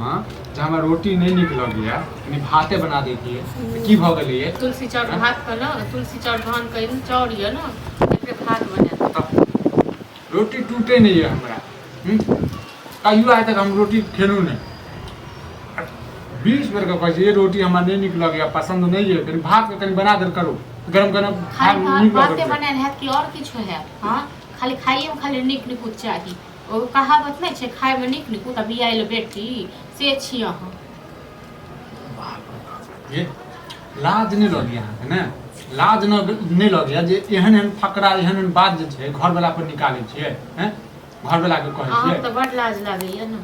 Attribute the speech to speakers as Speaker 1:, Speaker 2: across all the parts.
Speaker 1: मे जे हमरा रोटी नहि नीक लगैया, कनि भाते बना दैतियै, तऽ की भऽ गेलैये?
Speaker 2: तुलसी चाउर भात के ने, तुलसी चाउर धान के चाउर यऽ ने, एकरे भात बनायब।
Speaker 1: तऽ रोटी टूटे नहि यऽ हमरा। कहियो आइ तक हम रोटी खेलहुँ नहि। 20 बेर के कहै छियै, रोटी हमरा नहि नीक लगैया, पसन्द नहि यऽ, कनि भात के कनि बना देल करू, गरम गरम
Speaker 2: खाली
Speaker 1: खायमे नीक
Speaker 2: भाते
Speaker 1: लगैत रहै।
Speaker 2: बनायल हैत कि आओर किछु हैत? हँ, खाली खाइएमे खाली नीक निकुत चाही। ओ कहावत नहि छै, खायमे नीक निकुत आ बियाइल बेटी, से छी अहाँ।
Speaker 1: बाप रे, लाज नहि लगैया अहाँके? ने लाज नहि लगैया जे एहन एहन फकरा, एहन एहन बात जे छै घरवला पर निकालै छियै? हैं, घरवला के कहै
Speaker 2: अहाँके
Speaker 1: छियै?
Speaker 2: तऽ बड लाज लागैया ने।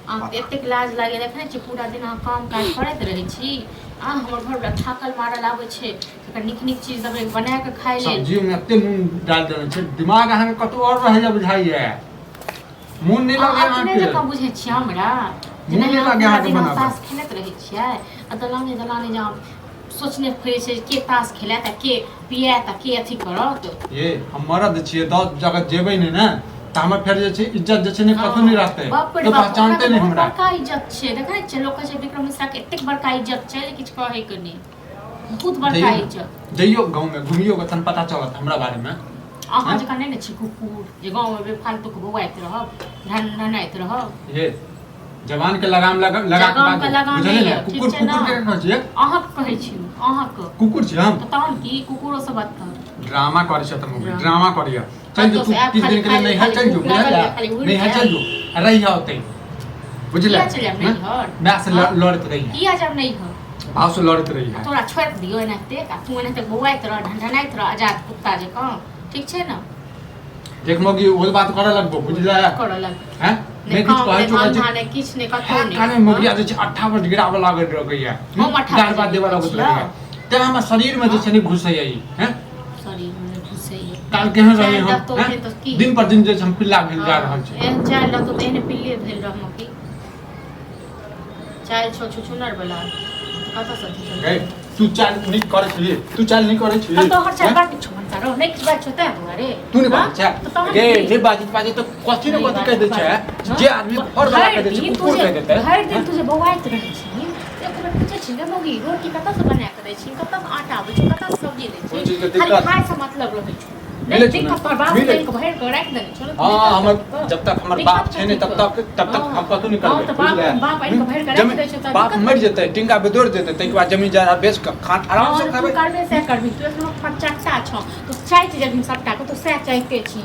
Speaker 2: अहाँके एतेक लाज लागैया, देखै नहि छियै पूरा दिन अहाँ काम काज करैत रहै छी आ हमर घरवला थाकल मारल आबै छै, तकर नीक नीक चीज देबै बना कऽ खाय लेल।
Speaker 1: सब्जीमे एते नून डालि देने छै, दिमाग अहाँके कतौ आओर रहैया बुझाइया, मोन नहि
Speaker 2: अहाँ
Speaker 1: लगैया
Speaker 2: अपने
Speaker 1: अहाँके।
Speaker 2: जकाँ बुझै छियै हमरा जे
Speaker 1: मोन
Speaker 2: नहि
Speaker 1: नहि
Speaker 2: अहाँ
Speaker 1: लागैया
Speaker 2: पूरा
Speaker 1: अहाँके
Speaker 2: दिन अहाँ
Speaker 1: बनाबऽ।
Speaker 2: ताश खेलैत रहै छियै आ दलाने दलाने जे अहाँ सोचने फिरै छियै के ताश खेलायत आ के पियात आ के अथी करत।
Speaker 1: ये हम मरद छियै, 10 जगह जेबै नहि ने तऽ हमर फेर जे छै इज्जत जे छै ने कतौ नहि रहतै।
Speaker 2: बाप रे
Speaker 1: तो
Speaker 2: बाप,
Speaker 1: पहचानते
Speaker 2: ओकरा तऽ
Speaker 1: नहि
Speaker 2: बहुत
Speaker 1: हमरा।
Speaker 2: बड़का इज्जत छै। देखै नहि छियै, लोक कहै छै विक्रम मिश्रा के एतेक बड़का इज्जत छै जे किछु कहै के नहि, बहुत बड़का
Speaker 1: जइयौ ने,
Speaker 2: इज्जत।
Speaker 1: जइयौ गाँवमे घुमियौ, तहन पता चलत हमरा बारेमे।
Speaker 2: अहाँ
Speaker 1: हैं?
Speaker 2: जकाँ नहि ने छी कुकुर जे गाँवमे बेफालतू के बौआइत रहब, ढनढनाइत रहब।
Speaker 1: ये जवान के लगाम लगा लगा के
Speaker 2: जवान के
Speaker 1: बाजू,
Speaker 2: लगाम
Speaker 1: बुझलियै
Speaker 2: नहि
Speaker 1: ने?
Speaker 2: यऽ, ठीक
Speaker 1: कुकुर
Speaker 2: छै ने?
Speaker 1: कुकुर के कहै छियै?
Speaker 2: अहाँके कहै छी, अहाँके।
Speaker 1: कुकुर छी हम?
Speaker 2: तऽ तहन की, कुकुरो से बदतर।
Speaker 1: ड्रामा करै छै तऽ मम्मी
Speaker 2: ड्रामा।
Speaker 1: ड्रामा करैया। चल जो
Speaker 2: कतौ
Speaker 1: तू
Speaker 2: से आयब
Speaker 1: किछु
Speaker 2: खाली
Speaker 1: दिन के लिए
Speaker 2: खाली
Speaker 1: नैहर
Speaker 2: खाली
Speaker 1: चल जो,
Speaker 2: भूख लागल
Speaker 1: बुझलियै?
Speaker 2: यऽ, खाली उड़ि
Speaker 1: नैहर
Speaker 2: जायब।
Speaker 1: चल जो आ रहिया ओतै, बुझलियै?
Speaker 2: किया चलि जायब नैहर?
Speaker 1: माय से
Speaker 2: हँ?
Speaker 1: लड़ैत रहिया।
Speaker 2: किया जायब नैहर?
Speaker 1: भाव से लड़ैत रहिया।
Speaker 2: तोरा छोड़ि दियौ एनाहिते आ तू एनाहिते बौआइत रह, ढनढनाइत रह आजाद कुत्ता जकाँ, ठीक छै ने?
Speaker 1: देख मौगी, ओ बात करऽ लगबो, बुझलियै?
Speaker 2: करऽ लग
Speaker 1: हैं,
Speaker 2: नहि
Speaker 1: नहि किछु
Speaker 2: काम
Speaker 1: कहै
Speaker 2: नहि
Speaker 1: छौ, कहै
Speaker 2: धंधा
Speaker 1: छै
Speaker 2: नहि किछु नहि कतहु नहि।
Speaker 1: काने मौगिया जे छै अट्ठा पर गिराबऽ लागैत रहैया,
Speaker 2: हम अट्ठा
Speaker 1: गार
Speaker 2: पर
Speaker 1: बात देबऽ लगैत
Speaker 2: छियै।
Speaker 1: रहैया, तें हमर शरीर में जे छै ने घुसैया ई। हैं,
Speaker 2: शरीर मे घुसैया।
Speaker 1: काल केहन रही
Speaker 2: चारि
Speaker 1: हम
Speaker 2: रहतौ
Speaker 1: हैं?
Speaker 2: से तऽ की?
Speaker 1: दिन पर दिन जे छै हम पिल्ला भेल जा रहल छी।
Speaker 2: एहन चालि रहतौ तऽ एहने पिल्ले भेल रहमो की। चालि छौ छुछुनर बला, कतऽ से अथी
Speaker 1: गै,
Speaker 2: चलतौ?
Speaker 1: तू चाल नीक करै छी? तू चाल नीक करै छी?
Speaker 2: तऽ तोहर चालि
Speaker 1: हैं?
Speaker 2: बड़ किछु भनसा रहो, नहि किछु बात छौ तैं दुआरे।
Speaker 1: तू नहि
Speaker 2: हँ?
Speaker 1: बाजै छै?
Speaker 2: तऽ तहन
Speaker 1: गे
Speaker 2: की?
Speaker 1: नहि बाजै बाजै तऽ कथी ने
Speaker 2: नहि
Speaker 1: कथी कहि दै छै।
Speaker 2: बाजै।
Speaker 1: जे आदमी घर वाला कहि दै छै
Speaker 2: भरि दिन
Speaker 1: कुकुर
Speaker 2: तू जे
Speaker 1: कहि देतै।
Speaker 2: भरि दिन तू जे बौआइत रहै छी, एक बेर पूछै छी गे मौगी, रोटी कतऽसँ बना कऽ दै छी, कतऽसँ आटा आबै छौ, कतऽसँ सब्जी दै
Speaker 1: कोन
Speaker 2: छी?
Speaker 1: चीजके
Speaker 2: खाली
Speaker 1: दिक्कत?
Speaker 2: खायसँ मतलब रहै छौ।
Speaker 1: मिलै
Speaker 2: नहि
Speaker 1: छौ ने?
Speaker 2: दिक्कत, तोहर बाप
Speaker 1: मिलै।
Speaker 2: आनि कऽ भरि कऽ राखि देने छौ ने,
Speaker 1: हँ,
Speaker 2: दिक्कत
Speaker 1: हमर
Speaker 2: कथीके?
Speaker 1: जब तक हमर
Speaker 2: दिक्कत
Speaker 1: बाप छै ने तब
Speaker 2: कथीके?
Speaker 1: तक, तब तक
Speaker 2: हँ।
Speaker 1: हम कतहु नहि
Speaker 2: हँ
Speaker 1: करबै,
Speaker 2: तऽ बाप
Speaker 1: बुझले?
Speaker 2: बाप आनि कऽ भरि कऽ राखि
Speaker 1: जमीन
Speaker 2: दै छौ तऽ
Speaker 1: बाप
Speaker 2: दिक्कत
Speaker 1: मरि जेतै, टिंगा बेदोड़ जेतै, ताहिके बाद जमीन जायदाद बेच कऽ खा, आराम से
Speaker 2: हँ, तू
Speaker 1: खेबै।
Speaker 2: करबे सएह करबही। तू एखनो पचट्टा छौ, तू चाटि जेबही सबटा के, तू सएह चाहिते छी,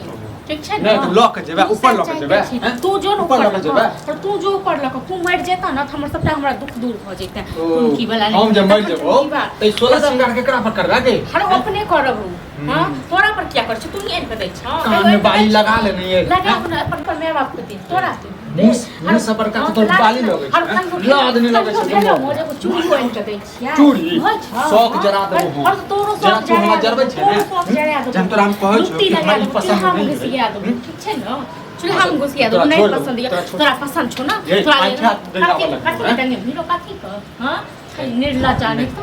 Speaker 2: ठीक छै ने?
Speaker 1: नहि तऽ लऽ कऽ जेबै,
Speaker 2: तू
Speaker 1: ऊपर
Speaker 2: सएह
Speaker 1: लऽ कऽ
Speaker 2: चाहिते
Speaker 1: जेबै,
Speaker 2: छी।
Speaker 1: हैं?
Speaker 2: तू जो ने
Speaker 1: ऊपर
Speaker 2: ऊपर
Speaker 1: लऽ कऽ
Speaker 2: लऽ
Speaker 1: जेबै।
Speaker 2: कऽ, पर तू जो ऊपर लऽ कऽ, तू मरि जेतह ने तऽ हमर सबटा हमरा दुख दूर भऽ जेतै।
Speaker 1: ओ,
Speaker 2: कुनकी वाला नहि
Speaker 1: हम जे मरि
Speaker 2: तखन
Speaker 1: जेबौ
Speaker 2: कुनकी बा।
Speaker 1: तऽ ई 16 श्रृंगार केकरा पर करबै गे?
Speaker 2: हर अपने करब। हँ, तोरा पर किया करै छौ? तू नहि आनि कऽ दै छौ?
Speaker 1: कान में बाली लगा लेने ये।
Speaker 2: लगा अपना अपन पर माय बाप के दे, तोरा के दे।
Speaker 1: मुँह से बड़का तऽ तोर बाली लगै छै, हैं? लाज नहि लगै छै
Speaker 2: भेलो
Speaker 1: तोरा?
Speaker 2: मोजे को चूड़ी आनि कऽ दै छियै।
Speaker 1: चूड़ी?
Speaker 2: होइ छौ?
Speaker 1: शौक
Speaker 2: हँ?
Speaker 1: जरा देबौ हम।
Speaker 2: हर तोरो
Speaker 1: जेना
Speaker 2: शौक
Speaker 1: तू हमरा
Speaker 2: जरा
Speaker 1: जरबै
Speaker 2: देबौ,
Speaker 1: छै ने?
Speaker 2: तोरो शौक जरा देबौ।
Speaker 1: जहन तोरा हम कहै छियौ
Speaker 2: लुत्ती
Speaker 1: कि हमरा
Speaker 2: लगा
Speaker 1: ई
Speaker 2: देबौ,
Speaker 1: पसन्द
Speaker 2: चूल्हामे
Speaker 1: नहि
Speaker 2: घुसिया
Speaker 1: अइ।
Speaker 2: देबौ, ठीक छै ने? चूल्हामे घुसिया देबौ,
Speaker 1: तोरा
Speaker 2: नहि
Speaker 1: छोड़ देबौ,
Speaker 2: पसन्द यऽ
Speaker 1: तोरा छोड़।
Speaker 2: तोरा पसन्द छौ ने?
Speaker 1: ये,
Speaker 2: तोरा
Speaker 1: आँखि हाथ दै
Speaker 2: कथी
Speaker 1: लाबऽ लगतौ,
Speaker 2: कथी
Speaker 1: हैं?
Speaker 2: टंगे भीरो कथी के? हँ, खाली निर्लज्ज आदमी तो।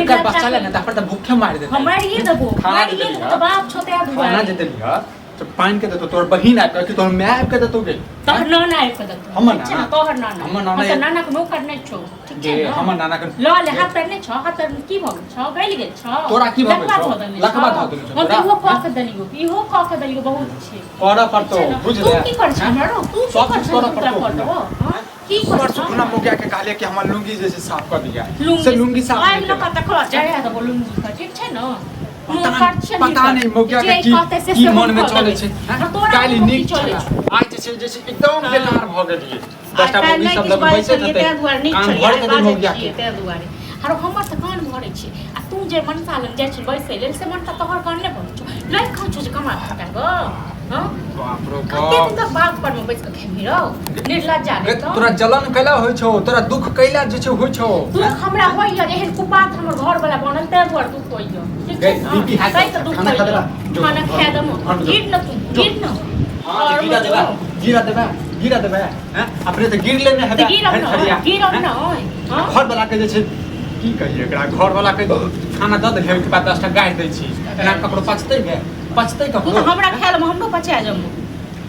Speaker 1: एकर बच्चा ले ने तऽ अपन तऽ भूखे मारि देतै।
Speaker 2: हम मारिए देबो,
Speaker 1: खाना जे
Speaker 2: मारिए
Speaker 1: देलियै
Speaker 2: देबो, तऽ बाप छौ तैं
Speaker 1: खाना
Speaker 2: दुआरे।
Speaker 1: जे देलियै तऽ पानि के देतौ तोहर बहिन आबि कऽ कि तोहर माय आबि कऽ देतौ गे?
Speaker 2: तोहर नाना आबि कऽ देतौ।
Speaker 1: हमर
Speaker 2: ठीक छै ने?
Speaker 1: नाना?
Speaker 2: तोहर नाना।
Speaker 1: हमर नाना
Speaker 2: हम तऽ नाना के नौकर नहि छौ, ठीक छै
Speaker 1: गे
Speaker 2: ने?
Speaker 1: हमर नाना के
Speaker 2: लऽ ले, हाथ पैर नहि छौ? हाथ पैर की भऽ गेल छौ? गलि गेल छौ?
Speaker 1: तोरा की भऽ गेल
Speaker 2: लकवा
Speaker 1: छौ?
Speaker 2: धऽ देने
Speaker 1: लकवा
Speaker 2: छौ?
Speaker 1: धऽ देने छौ
Speaker 2: हम तऽ
Speaker 1: तोरा?
Speaker 2: इहो कऽ कऽ देलियौ, इहो कऽ कऽ देलियौ, बहुत छै।
Speaker 1: करऽ
Speaker 2: ठीक
Speaker 1: पड़तौ,
Speaker 2: छै ने?
Speaker 1: बुझले?
Speaker 2: तू की करै छै हमरा रौ? तू की
Speaker 1: सब
Speaker 2: करै
Speaker 1: किछु
Speaker 2: छै
Speaker 1: करऽ
Speaker 2: तोरा
Speaker 1: पड़तौ
Speaker 2: करतौ?
Speaker 1: हमरा।
Speaker 2: हँ? की करै
Speaker 1: परसू
Speaker 2: छौ?
Speaker 1: खुना मोगिया के कहलियै कि हमर लुंगी जे छै साफ कऽ दिया,
Speaker 2: लुंगी
Speaker 1: से लुंगी साफ
Speaker 2: आगि
Speaker 1: नहि
Speaker 2: लऽ कऽ
Speaker 1: केलक।
Speaker 2: तकरो जरा देबो लुंगी के, ठीक छै ने? मुँह
Speaker 1: पता
Speaker 2: कर छियै
Speaker 1: पता
Speaker 2: निकल।
Speaker 1: नहि मोगिया के
Speaker 2: जे
Speaker 1: की
Speaker 2: कहतै से
Speaker 1: की
Speaker 2: से हम
Speaker 1: मन में
Speaker 2: कऽ
Speaker 1: चलै
Speaker 2: देबै।
Speaker 1: छै, हैं?
Speaker 2: आ तोरा
Speaker 1: काल्हि
Speaker 2: मुँह की
Speaker 1: नीक
Speaker 2: चलै
Speaker 1: छलै,
Speaker 2: छौ?
Speaker 1: आइ जे छै जे छै एकदम
Speaker 2: हँ।
Speaker 1: बेकार भऽ गेलियै।
Speaker 2: आइ
Speaker 1: 10टा
Speaker 2: काल्हि
Speaker 1: मौगी
Speaker 2: नहि
Speaker 1: सब
Speaker 2: किछु
Speaker 1: लग
Speaker 2: बाजै
Speaker 1: बैसैत
Speaker 2: छलियै
Speaker 1: हेतै,
Speaker 2: ताहि दुआरे नीक
Speaker 1: कान
Speaker 2: छलियै,
Speaker 1: भरैत
Speaker 2: आइ
Speaker 1: हेतै
Speaker 2: बाजै
Speaker 1: मोगिया
Speaker 2: छियै
Speaker 1: के।
Speaker 2: ताहि दुआरे। आरो हमर तऽ कान भरै छै आ तू जे मनसा लग जाइ छी बैसै लेल से मनसा तोहर कान नहि भरै छौ? नहि खाइ छौ जे कमा खटा गऽ? हँ,
Speaker 1: बाप रो
Speaker 2: कते
Speaker 1: बाप।
Speaker 2: दिन तक बाप पर मे बैस कऽ खेबही रौ निर्लज्जा?
Speaker 1: गे,
Speaker 2: नहि तऽ
Speaker 1: तोरा जलन कैला होइ छौ? तोरा दुख कैला जे छै होइ छौ?
Speaker 2: दुख हमरा होइया, एहन कुपात्र हमर घर वाला बनल ताहि दुआरे दुख होइया, ठीक
Speaker 1: गे,
Speaker 2: छै ने?
Speaker 1: बीपी हाई
Speaker 2: तैं तऽ
Speaker 1: कर,
Speaker 2: दुख
Speaker 1: खाना खा
Speaker 2: होइया।
Speaker 1: देबा, जो,
Speaker 2: खाना
Speaker 1: घर
Speaker 2: खा देमो।
Speaker 1: घर में जो।
Speaker 2: गिर न तू,
Speaker 1: जो।
Speaker 2: गिर न।
Speaker 1: हाँ,
Speaker 2: घर
Speaker 1: गिरा
Speaker 2: में
Speaker 1: देबा,
Speaker 2: जो।
Speaker 1: गिरा देबा, गिरा देबा, हैं? अपने तऽ गिर लेने
Speaker 2: तऽ
Speaker 1: हेबे
Speaker 2: गिरब
Speaker 1: भरि
Speaker 2: न,
Speaker 1: थरिया,
Speaker 2: गिरब
Speaker 1: हैं?
Speaker 2: न। हँ,
Speaker 1: घर वाला के जे छै की कहियै एकरा, घर वाला के खाना दऽ देलियै, ओहिके बाद 10टा गारि दै छी। एना ककरो पचतै गे? पचतै
Speaker 2: तू
Speaker 1: ककरो?
Speaker 2: तऽ हमरा खायल मे हमरो पचा जमो,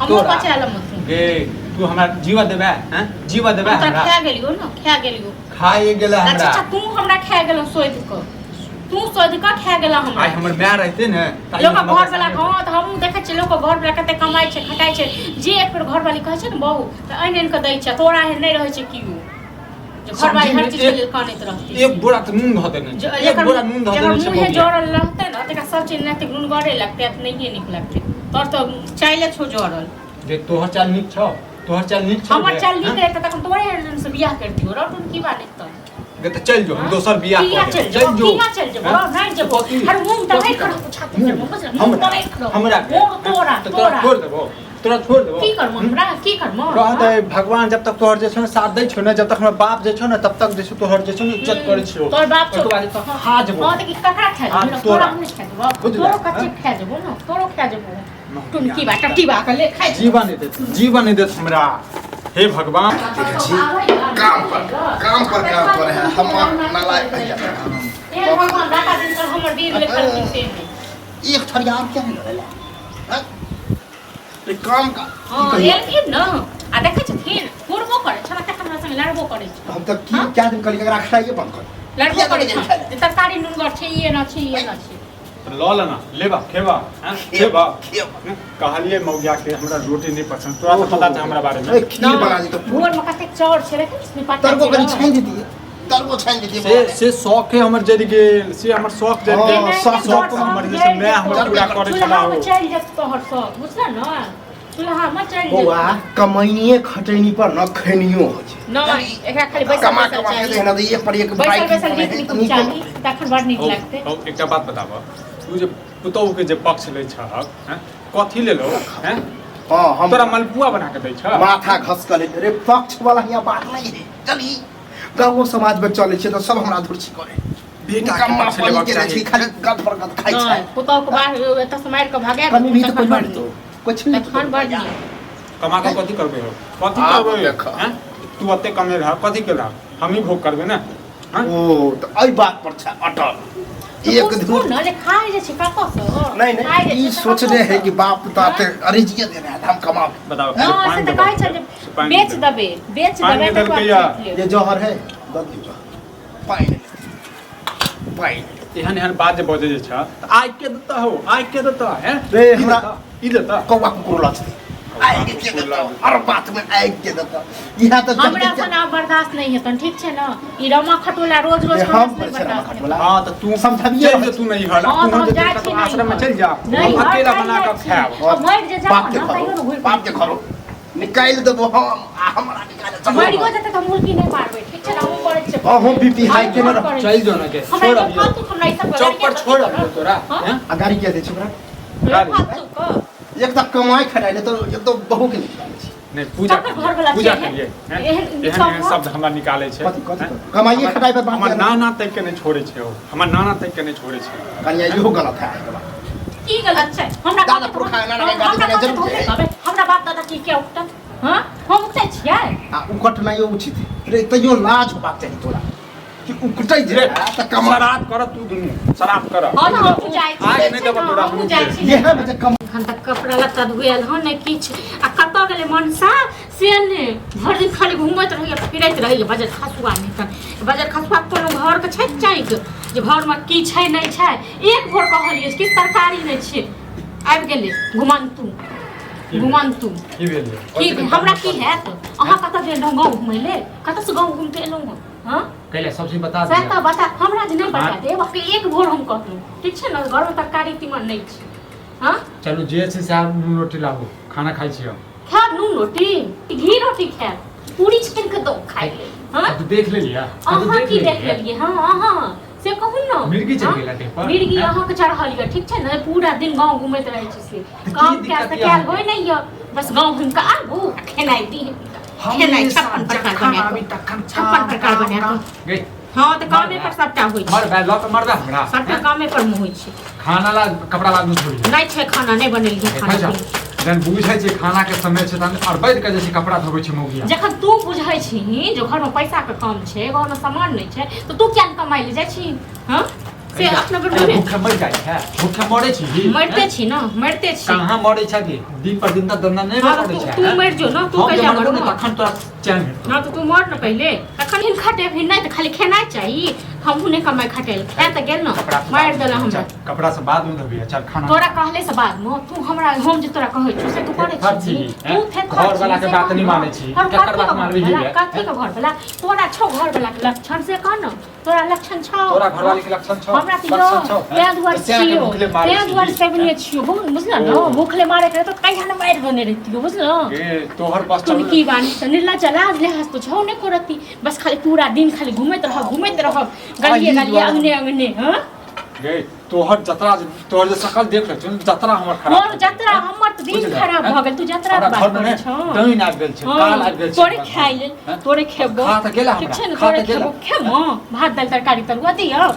Speaker 2: हमरो
Speaker 1: तोरा?
Speaker 2: पचा लमो तू।
Speaker 1: गे, तू हमरा जीवा देबे हैं जीवा देबे
Speaker 2: हम तोरा
Speaker 1: हमरा
Speaker 2: खा गेलियो न खा गेलियो
Speaker 1: खाए गेला
Speaker 2: अच्छा
Speaker 1: हमरा
Speaker 2: अच्छा तू हमरा खा गेलो सोधि कऽ तू सोधि कऽ खा गेला हमरा
Speaker 1: आइ हमर माय रहते ने तऽ आइ
Speaker 2: लोक
Speaker 1: हमर
Speaker 2: घर वाला हँ तऽ हमहूँ देखै छियै लोक घर वाला कते कमाइ छै खटाइ छै जे एक बेर घरवाली कहै छै ने बहू तऽ आनि आनि कऽ दै छै तोरा एहन नहि रहै छै केओ जे घरवाली हर चीजके लेल कानैत रहतै
Speaker 1: एक बोरा तऽ नून धऽ देने छै एक
Speaker 2: जकर
Speaker 1: बोरा नून धऽ
Speaker 2: जकर
Speaker 1: देने छै
Speaker 2: मुँहे
Speaker 1: बौआ।
Speaker 2: जरल रहतै ने तकरा सब चीज नहि नुनगरे लगतै आ नहिए नीक लगतै तोर तऽ चाइले छौ जरल
Speaker 1: जे तोहर चाल नीक छौ तोहर चाल नीक छौ
Speaker 2: हमर
Speaker 1: गे,
Speaker 2: चाल नीक
Speaker 1: हँ?
Speaker 2: रहतै तखन तोरे एहन से बियाह करतियो रटुन की बात तऽ
Speaker 1: गे तऽ चलि जो हम दोसर बियाह
Speaker 2: किया
Speaker 1: कऽ
Speaker 2: चलि
Speaker 1: लेब।
Speaker 2: जो
Speaker 1: चलि जो
Speaker 2: किया चलि जेबो
Speaker 1: हँ?
Speaker 2: नहि जेबो
Speaker 1: कथी?
Speaker 2: हर मुँह
Speaker 1: कथी
Speaker 2: दबाइ
Speaker 1: करबो?
Speaker 2: करबो छाती पर बुझल मुँह
Speaker 1: हमरा
Speaker 2: दबाइ करबो
Speaker 1: हमरा के
Speaker 2: मोर तोरा
Speaker 1: तऽ तोरा
Speaker 2: तोरा
Speaker 1: छोड़ देबो तोरा छोड़ देबो
Speaker 2: की करबो हमरा की करबो
Speaker 1: रह दे भगवान जब तक तोहर जे छौ ने साथ दै छौ ने जब तक हमर बाप जे छौ ने तब तक जे छौ तोहर जे छौ ने इज्जत करै छियौ
Speaker 2: तोहर बाप छौ
Speaker 1: ओहिके बाद तो खा जेबो
Speaker 2: हँ तऽ की ककरा खा
Speaker 1: हाँ,
Speaker 2: जेबो
Speaker 1: तोरा।
Speaker 2: तोरा हम नहि खा जेबो
Speaker 1: बुझले,
Speaker 2: तोरो कच्चे
Speaker 1: हाँ?
Speaker 2: खा जेबो ने तोरो खा जेबो टुनकी बा टट्टी बा के ले खाइ
Speaker 1: जीवन नहीं देत जीवन नहीं देत हमरा हे भगवान
Speaker 3: जी काम पर काम पर काम पर है हम नालायक भैया
Speaker 2: हे भगवान दाता दिन पर हमर वीर लेखल की से नहि
Speaker 3: एक थरिया और क्या नहीं लड़ेला हैं? ये काम का
Speaker 2: हँ
Speaker 3: की कहिए?
Speaker 2: एलखिन न आ देखै छथिन कुरबो करै छला तखन हमरा संगे लड़बो करै छै
Speaker 3: हम तो की क्या दिन कल एकरा खाइए बंद कर
Speaker 2: लड़बो
Speaker 3: किया
Speaker 2: करै
Speaker 3: करै
Speaker 2: छै
Speaker 3: छै?
Speaker 2: जे तरकारी नुनगर छै ई एना छै ई एना छै
Speaker 1: लऽ लेना लेबा खेबा हैं खेबा
Speaker 3: खेबा।
Speaker 1: कहलिए मौगिया के हमरा रोटी नहीं पसंद तोरा तो पता छै हमरा बारे में
Speaker 3: ए, खीर बना दी तो
Speaker 2: भोर में कतेक चाउर छै देखै छी पाता
Speaker 3: तरको कनी छानि दितियै तरको छानि दितियै
Speaker 1: से से शौक है हमर जरि गेल से हमर शौक जरि गेल
Speaker 3: हँ, शौक
Speaker 1: शौक हमर जे छै मैं हमर पूरा करै छला
Speaker 2: चूल्हा
Speaker 1: हो
Speaker 2: में चलि जेत तोहर शौक बुझल न चूल्हा में चलि
Speaker 3: बौआ
Speaker 2: जेत
Speaker 3: कमैनिए खटैनी पर न खैनियो होइ छै
Speaker 2: नहि एकरा खाली बैसल
Speaker 3: कमा
Speaker 2: बैसल
Speaker 3: कमा के
Speaker 2: चाही
Speaker 3: देखना तऽ एक पर एक
Speaker 2: बैसल
Speaker 3: बाइक
Speaker 2: बैसल नीक नीक चाही तखन बड़ नीक लगतै
Speaker 1: हौ एकटा बात बताबऽ तू जे पुतोहु के जे पक्ष लै छहक हैं कथी लेलो हैं
Speaker 3: हाँ हम
Speaker 1: तोरा मलपुआ बना के दै छह
Speaker 3: माथा घसकल है रे पक्ष वाला यहाँ बात नहीं है चली गाँवो समाज में चले छै तऽ सब हमरा धुरछी करे
Speaker 1: बेटा के
Speaker 3: निकम्मा
Speaker 1: पक्ष
Speaker 3: पानी
Speaker 1: लेबाक
Speaker 3: के
Speaker 1: चाही।
Speaker 3: छै खाली गद पर गद खाइ छै
Speaker 2: नहि पुतोहु के बाहर एतऽ से मारि कऽ भगा
Speaker 3: कमी भी तऽ
Speaker 2: तखन
Speaker 3: कोई
Speaker 2: बड़
Speaker 3: बात
Speaker 2: नीक
Speaker 3: तो कुछ नहीं
Speaker 2: तखन बड़ नीक
Speaker 1: कमा कऽ कथी करबै हो कथी
Speaker 3: आब
Speaker 1: करबै
Speaker 3: देख।
Speaker 1: हैं तू ओते कमे रह कथी केला हमही भोग करबै ने हैं
Speaker 3: ओ तऽ एहि बात पर छै अटल एक
Speaker 2: तू
Speaker 3: धूर
Speaker 2: ने जे खाइ जे छै कतऽसँ
Speaker 3: नहीं
Speaker 2: खाइ
Speaker 3: नहीं
Speaker 2: जे
Speaker 3: ई
Speaker 2: छै
Speaker 3: सोचने है
Speaker 2: कतऽसँ?
Speaker 3: कि बाप ताते अरेजिए देने है हम कमाओ
Speaker 1: बताओ खाली
Speaker 2: हँ से
Speaker 1: पानि
Speaker 2: तऽ
Speaker 1: देबऽ
Speaker 2: कहै छै जे
Speaker 1: पानि
Speaker 2: बेच
Speaker 1: देबऽ।
Speaker 2: देबै बेच
Speaker 1: पानि
Speaker 2: देबै तकर बाद
Speaker 1: देलकै या?
Speaker 2: खरीद लेब।
Speaker 3: ये जहर है दऽ दियौ पानि पानि
Speaker 1: एहन एहन बात जे बजै जे छ तऽ आइ के देता हो आइ के देता हैं
Speaker 3: रे,
Speaker 1: ई
Speaker 3: हमरा-
Speaker 1: देता, ई देता
Speaker 3: कौआ कुकुर लचतै आगि के देता हर बात में आगि के देता इएह तऽ
Speaker 2: हमरा सन आब बर्दाश्त नहि हेतन ठीक छै ने ई रमा खटोला रोज रोज
Speaker 3: रे,
Speaker 2: हमरा
Speaker 3: हम
Speaker 2: से
Speaker 3: पर छै रमा
Speaker 2: बर्दाश्त नहि
Speaker 3: खटोला।
Speaker 1: हाँ तऽ तू
Speaker 3: समझाबिये
Speaker 1: चलि जो तू नहीं हल
Speaker 2: हँ,
Speaker 1: तू
Speaker 2: तऽ हम
Speaker 1: जे
Speaker 2: जाइ
Speaker 1: कतौ
Speaker 2: छी नहि
Speaker 1: आश्रम में
Speaker 2: घर।
Speaker 1: चलि जा
Speaker 2: नहीं,
Speaker 1: हम
Speaker 2: घर
Speaker 1: अकेला
Speaker 2: चलि
Speaker 1: बना
Speaker 2: जाइ
Speaker 1: कऽ
Speaker 2: छी।
Speaker 1: खायब
Speaker 2: आ मरि जे जाब
Speaker 3: बाप के
Speaker 2: ने तैयो ने
Speaker 3: घरो
Speaker 2: घुरि
Speaker 3: बाप के घरो निकालि देबो हम आ हमरा निकालि चलू
Speaker 2: मरियो जेतै तऽ हम मुर्गी नहि मारबै ठीक छै ने हमहूँ करै छियै
Speaker 3: अहूँ बीपी हाई केने रह
Speaker 1: चलि जो ने के
Speaker 2: हमरा
Speaker 1: छोड़
Speaker 2: ई
Speaker 1: अबियौ
Speaker 2: फालतू हमरा ई सब
Speaker 1: चौक पर छोड़ अबियौ तोरा
Speaker 2: हाँ?
Speaker 1: हैं
Speaker 3: आ गाड़ी किया दै छै ओकरा
Speaker 1: गाड़ी।
Speaker 2: फालतू के
Speaker 3: एक तऽ कमाइ खटाइ नहि तऽ एक तऽ बहू के निकालै छै
Speaker 1: नहि पूजा
Speaker 2: ककर
Speaker 1: करियै,
Speaker 2: घरवला
Speaker 1: पूजा
Speaker 2: छै
Speaker 1: करियै हैं?
Speaker 2: एहन
Speaker 1: एहन एहन शब्द हमरा निकालै छै
Speaker 3: कथी कथी
Speaker 1: हैं?
Speaker 3: कथी? कमाइए खटाइ पर बात
Speaker 1: हमर
Speaker 3: किया
Speaker 1: नाना तक के नहि छोड़ै छै ओ हमर नाना तक के नहि छोड़ै छै
Speaker 3: कनिया इहो गलत है अहाँके बात
Speaker 2: की गलत छै हमरा
Speaker 3: दादा
Speaker 2: बाप-
Speaker 3: पुरखा नाना के
Speaker 2: हमरा
Speaker 3: गाली देनाइ
Speaker 2: बाप
Speaker 3: जरूर
Speaker 2: तऽ
Speaker 3: छै।
Speaker 2: कहबै, हमरा बाप दादा की क्या उठत हाँ हम उठै छियै
Speaker 3: आ उकटनाइयो उचित है रे तैयो लाज होबाक चाही तोरा कि उकटै जे
Speaker 1: रे
Speaker 3: तऽ कमा
Speaker 1: शराब कर तू दुनू शराब कर
Speaker 2: हाँ तऽ हमहूँ जाइ छी
Speaker 1: आइ नहि देबऽ तोरा
Speaker 2: हमहूँ जाइ छी
Speaker 3: इएह में जे कमा
Speaker 2: एखन तक कपड़ा लत्ता धोएल हँ नहि किछु आ कतऽ गेलै मनसा से ने भरि दिन खाली घूमैत रहैए फिरैत रहैए बजर खसुआ नहि तऽ बजर खसुआ कोनो घरके छै चाइक जे घरमे की छै नहि छै एक भोर कहलियै जे किछु तरकारी नहि छै आबि गेलै घुमन्तू घुमन्तू
Speaker 1: की भेल
Speaker 2: की हमरा की हैत अहाँ कतऽ गेल रहौं गाँव घुमै ले कतऽसँ गाँव घुमि कऽ एलहुँ हँ हँ
Speaker 1: कैले सब चीज बता
Speaker 2: सएह
Speaker 1: दिया
Speaker 2: तऽ बता हमरा जे नहि बता
Speaker 1: हाँ।
Speaker 2: देब अहाँके एक भोर हम कहलहुँ ठीक छै ने घरमे तरकारी तीमन नहि छै हँ
Speaker 1: चलू जे छै से आब नून रोटी लाबू खाना खाइ छी हम
Speaker 2: खायब नून रोटी घी रोटी खायब पूरी छानि कऽ दौ खाइ ले हँ
Speaker 1: तू देख लेलियै
Speaker 2: अहाँ की देख लेलियै हँ अहाँ से कहू ने
Speaker 1: मिर्गी चढ़ि
Speaker 2: हँ?
Speaker 1: गेल देह पर
Speaker 2: मिर्गी
Speaker 1: हैं?
Speaker 2: अहाँके चढ़ल यऽ ठीक छै ने पूरा दिन गाँव घुमैत रहै छी से
Speaker 1: की
Speaker 2: काम कयल
Speaker 1: दिक्कत
Speaker 2: तऽ
Speaker 1: यऽ
Speaker 2: कयल
Speaker 1: अहाँके?
Speaker 2: होइ नहि यऽ बस गाँव घुमि कऽ आबू आ खेनाइ दी खेनाइ 56 प्रकार बना कऽ 56 प्रकार बना कऽ
Speaker 1: गई
Speaker 2: हँ तऽ कामे पर सबटा होइ
Speaker 1: मर
Speaker 2: छै
Speaker 1: बे लऽ कऽ मरबे हमरा
Speaker 2: सबटा
Speaker 1: हैं?
Speaker 2: कामे पर होइ छै
Speaker 1: खाना ला कपड़ा ला छोड़ी
Speaker 2: नहि छै खाना नहि बनेलियै
Speaker 1: देखै
Speaker 2: खाना
Speaker 1: छह जहन बुझै छै खाना के समय छै तहन अरबैध के जे छै कपड़ा धोबै छै मौगिया
Speaker 2: जखन तू बुझै छीही जे घरमे पैसाके कम छै घरमे सामान नहि छै तऽ तू किया नहि कमाइ लए जाइ छी हँ से अपना घर में
Speaker 1: भूखे मर जाइ छै, भूखे मरे छी।
Speaker 2: मरते छी न, मरते छी।
Speaker 1: कहाँ मरे छै कि दिन पर दिन तक धंधा नहीं
Speaker 2: हाँ,
Speaker 1: करे छै।
Speaker 2: तू मर जो न, तू
Speaker 1: हम जे
Speaker 2: कहिया
Speaker 1: मरबो ने
Speaker 2: मरबो?
Speaker 1: तखन तोरा चैन भेटतौ।
Speaker 2: हाँ, तो तू मर न पहिले, तखन हिन खटे फिर नहीं तो खाली खेनाइ चाही। हमहूँ नहि कमाइ खटे लए, खाए तऽ गेल न,
Speaker 1: कपड़ा से
Speaker 2: मारि
Speaker 1: बाद
Speaker 2: देला
Speaker 1: में
Speaker 2: हमरा।
Speaker 1: चल, कपड़ा से बाद में धोबिहे, चल खाना।
Speaker 2: तोरा कहले से बाद में तू हमरा, हम जे तोरा कहै छौ से तू करै
Speaker 1: थेथर
Speaker 2: छी।
Speaker 1: छी,
Speaker 2: तू
Speaker 1: हैं?
Speaker 2: थेथर
Speaker 1: घर वाला
Speaker 2: छी,
Speaker 1: के
Speaker 2: से
Speaker 1: बात
Speaker 2: कह
Speaker 1: नहीं
Speaker 2: न।
Speaker 1: मानै छी।
Speaker 2: हम
Speaker 1: केकर
Speaker 2: कथी
Speaker 1: बात
Speaker 2: के
Speaker 1: मानबही
Speaker 2: घरवला?
Speaker 1: रे?
Speaker 2: कथी के घरवला? तोरा छौ घरवला के लक्षण से कह न, तोरा लक्षण छौ।
Speaker 1: तोरा घरवाली के लक्षण छौ?
Speaker 2: हमरा तऽ
Speaker 1: लक्षण
Speaker 2: यौ
Speaker 1: छौ, हैं?
Speaker 2: तें दुआरे
Speaker 1: तऽ सएह के
Speaker 2: छियौ,
Speaker 1: भूखले मारै
Speaker 2: तें दुआरे
Speaker 1: छी।
Speaker 2: सेवने छियौ, बहुत बुझल न।
Speaker 1: ओ।
Speaker 2: भूखले मारे के तऽ कहिया ने मारि देने रहितियौ, बुझल।
Speaker 1: ए, तोहर बस
Speaker 2: तुम
Speaker 1: चल।
Speaker 2: की बानी तऽ निर्लज्ज लाज लिहाज तो छौ नहि करती, बस खाली पूरा दिन खाली घूमैत रहब, घूमैत रहब, गलिए
Speaker 1: अही
Speaker 2: गलिए
Speaker 1: दुआरे।
Speaker 2: अंगने अंगने। हाँ
Speaker 1: गे, तोहर जतरा, तोहर जे शकल देख रहल छौ, जतरा हमर खराब
Speaker 2: मोर
Speaker 1: भऽ गेल।
Speaker 2: जतरा हमर तऽ दिन
Speaker 1: बुझलियै?
Speaker 2: खराब भऽ गेल। तू जतरा
Speaker 1: हमरा
Speaker 2: के बात
Speaker 1: घरमे
Speaker 2: करै
Speaker 1: ने
Speaker 2: छौ।
Speaker 1: डाइन आबि गेल छै,
Speaker 2: हाँ,
Speaker 1: काल आबि गेल छै
Speaker 2: तोरे
Speaker 1: हमरा
Speaker 2: खाइ
Speaker 1: घरमे।
Speaker 2: लेल,
Speaker 1: हैं?
Speaker 2: तोरे खेबो।
Speaker 1: खा तऽ गेला
Speaker 2: ठीक
Speaker 1: हमरा,
Speaker 2: छै ने?
Speaker 1: खा
Speaker 2: तोरे
Speaker 1: तऽ गेला।
Speaker 2: खेबो, खेबो भात दालि तरकारी तरुआ दियौ